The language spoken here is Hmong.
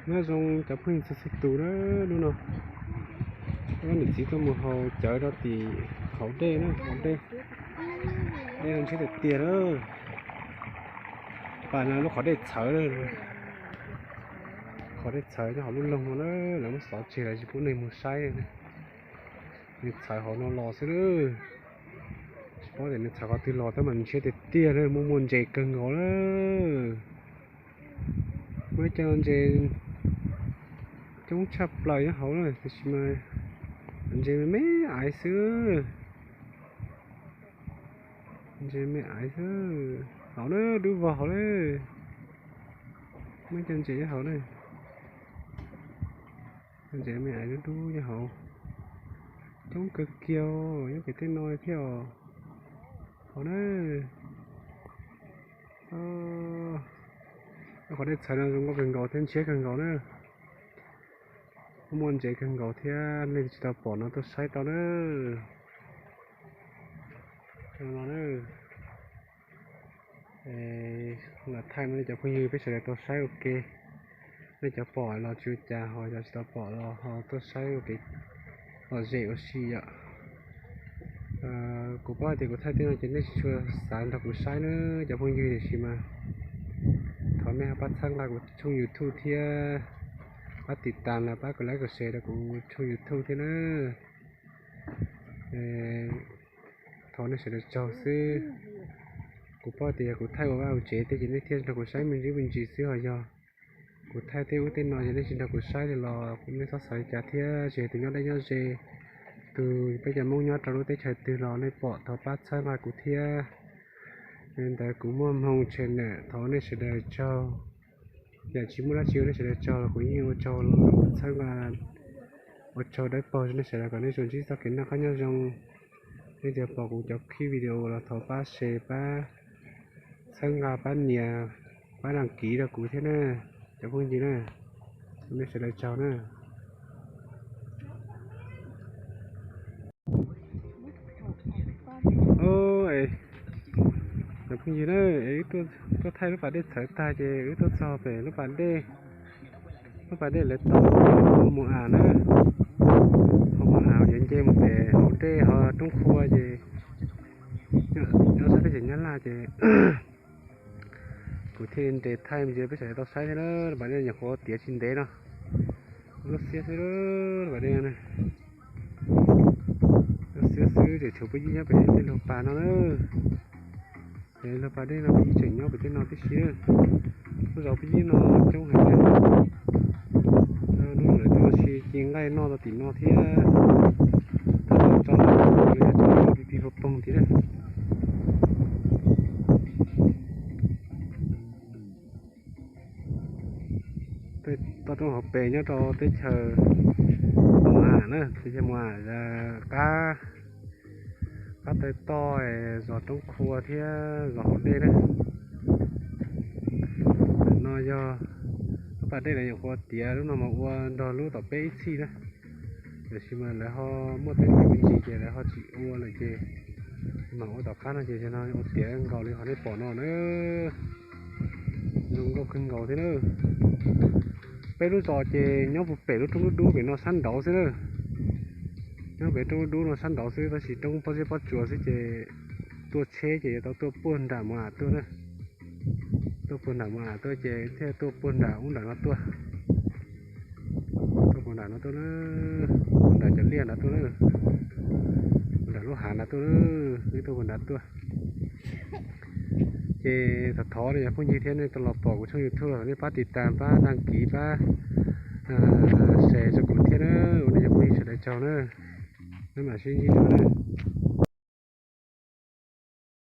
Nyob zoo cov phooj ywg txhua txhua tus na, hnub no ob niam txiv tuaj mus haus cawv rau tim hauv dej na, hauv dej, dej no ntshiab tiag tiag na. Pas no lub qhov dej txhawv, qhov dej txhawv nyob hauv lub loog no na, lawv muab xov tseg lawv tsis pub neeg mus saib. Nws txhawv hauv no los xwb na. Tsis paub tias nws txhawv qhov twg los tab mas ntshiab tiag tiag na, muaj muaj ntses kawg nkaus na. Muaj ib co ntses coob tshaj plaws nyob hauv na, tiam sis mas ntses me me aiv xwb. Ntses me aiv xwb. Hauv na, dub vog hauv na. Muaj ib co ntses nyob hauv na. Ntses me aiv dub dub nyob hauv. Coob kawg kiag, nyob pem tej no thiab os. Hauv na. Qhov dej txhawv no zoo nkauj kawg nkaus thiab ntshiab kawg nkaus na. Muaj ntses kawg nkaus thiab, nej tsis tau pom no tuaj saib tau na. Lam thaij no nej cov phooj ywg peb sawv daws tau saib ua ke. Nej cov pom los tsis ua cas, ho cov tsis tau pom los ho tuaj saib ua ke lom zem ua si yom. Kuv paub hais tias kuv thaij tej no ces nej tsis tshua xav nrog kuv saib na cov phooj ywg, tiam sis mas thov nej pab txhawb nqa kuv tshooj YouTube thiab, pab tiv tas los pab kuv like kuv share rau kuv tshooj YouTube thiab na. Thov nej sawv daws tsaug xwb. Kuv paub tias yog kuv thaij ua vaj ua tsev tej ces nej thiaj nrog kuv saib me ntsis me ntsis xwb, ho yog kuv thaij tej ub tej no ces nej tsis nrog kuv saib li los nej txhob xav li cas thiab, tsis hais tus nyob deb nyob ze, tus peb cov Hmoob nyob rau lub teb chaws twg los nej pom thov pab txhawb nqa kuv thiab. Li ntawd kuv Muaj Hmoo Channel thov nej sawv daws tsaug. Yam tsis muaj dab tsi ua nej sawv daws tsaug los kuv yeej ua tsaug, txhawb nqa, ua tsaug dawb paug rau nej sawv daws kom nej tsuas ntsib txoj kev noj qab nyob zoo. Nej tsuas pom kuv cov clip video los thov pab share, pab txhawb nqa, pab nias, pab đăng ký rau kuv thiab na, cov phooj ywg na. Nej sawv daws tsaug na. Cov phooj ywg na, wb tuaj thaij lub pas dej txhawv tag ces wb tuaj txog pem lub pas dej, lub pas dej lawv tau mus am na, ho mus am yuav nce mus pem hauv dej ho roob khua ces nyob sab teb chaws Nyab Laj ces kuv thiaj li nres thaij me ntsis peb sawv daws tau saib thiab na. Pas dej nyuam qhuav tiav tsis ntev no, lub xiab xwb, pas dej, lub xiab xwb tseem tshuav pub yib nyob pem tej luag pas no na. Ces luag pas dej no pub yib tseem nyob pem tej no tib si. Lub zos pub yib no coob heev. Hnub no lawv tuaj ua si ci nqaij noj rau tim no thiab. Tso pib pib pog poog thiab. Tej toj roob hauv pes nyob rau teb chaws Mus Am na, teb chaws Mus Am qab, qab taw toj, zos Roob Khua thiab zos Hauv Dej na. Ntawm no yog lub pas dej lawv nyuam qhuav tiav lub no mas ua nrog lub tom peb ib txhij na. Tiam sis mas lawv ho muaj teeb meem me ntsis ces lawv ho tsis ua lawm ces mam ua tom qab no ces no ua tiav nkaus li qhov nej pom no na. Zoo nkauj kawg nkaus thiab na. Peb lub zos ces nyob puag pem lub roob dub dub pem no sab nraud xwb na. Nyob pem roob dub dub no sab nraud xwb, tab sis roob pob zeb pob tsuas xwb ces tuaj tsheb ces yuav tau tuaj puag nram Mus Am tuaj na. Tuaj puag nram Mus Am tuaj ces thiaj tuaj puag nram ub nram no tuaj. Tuaj puag nram no tuaj na, puag nram cov liaj nrad tuaj na, puag nram lub hav nrad tuaj na, wb tuaj puag nrad tuaj. Ces thov thov nej cov phooj ywg thiab nej tau los pom kuv tshooj YouTube los nej pab tiv tas, pab đăng ký, pab share rau kuv thiab na, ua nej cov phooj ywg sawv daws tsaug na. Peb mam sib ntsib dua na.